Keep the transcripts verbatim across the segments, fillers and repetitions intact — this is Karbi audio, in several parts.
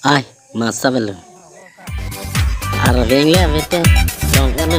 Ai, masa belum. Arveng le avete, dong kami.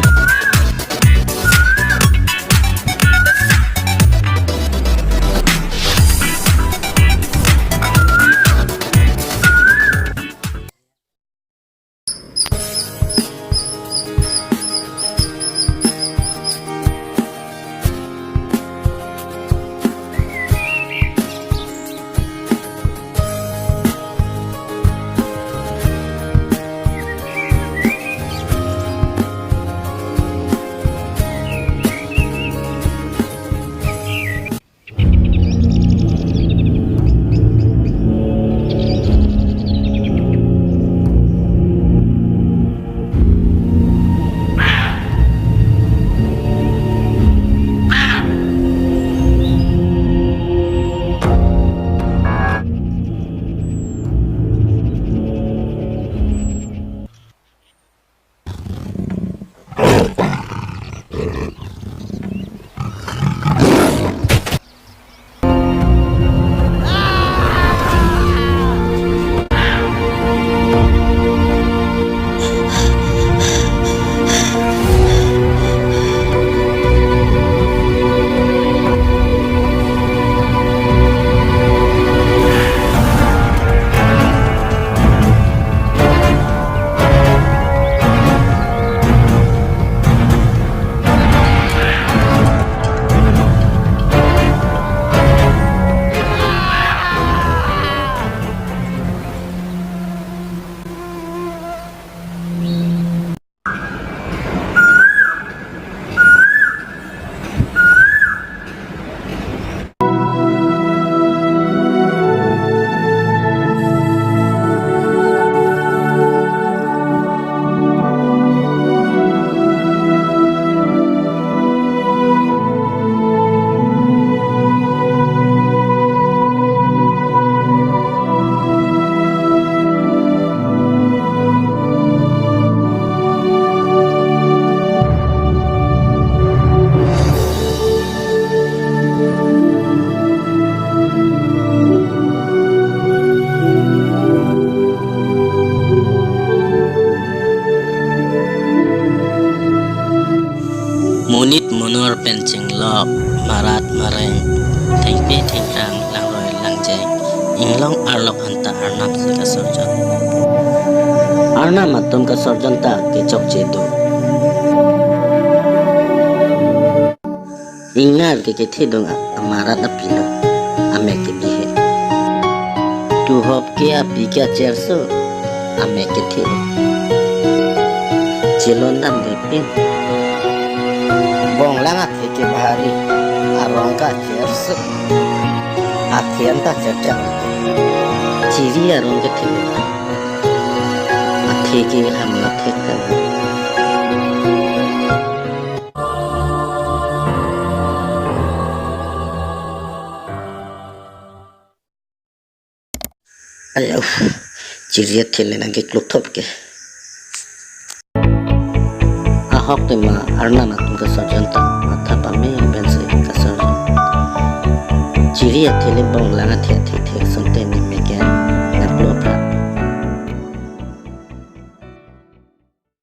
Monit monor pen chinglok, marat mareng, thengpi thengrang, langroi langjeng, inglong arlok anta Arnam si kasorjon. Arnam atum kasorjon ta kechokche do. Ingnar ke kethedung a-, amarat apilo, amek ke bihe. Tuhop ke api ke acherso, amek kethe. Chelon damde pin. Bonglang athe ke bahari, arong ke acherso. Athe anta cherchak. Chiri arong kethe. Athe ke ham athe kan. Ayo, chiri athe le nangkekluthop ke. Ahok tema Arnam atum kasorjon ta matha pame pensi kasorjon. Chiri athe le bonglang athe athe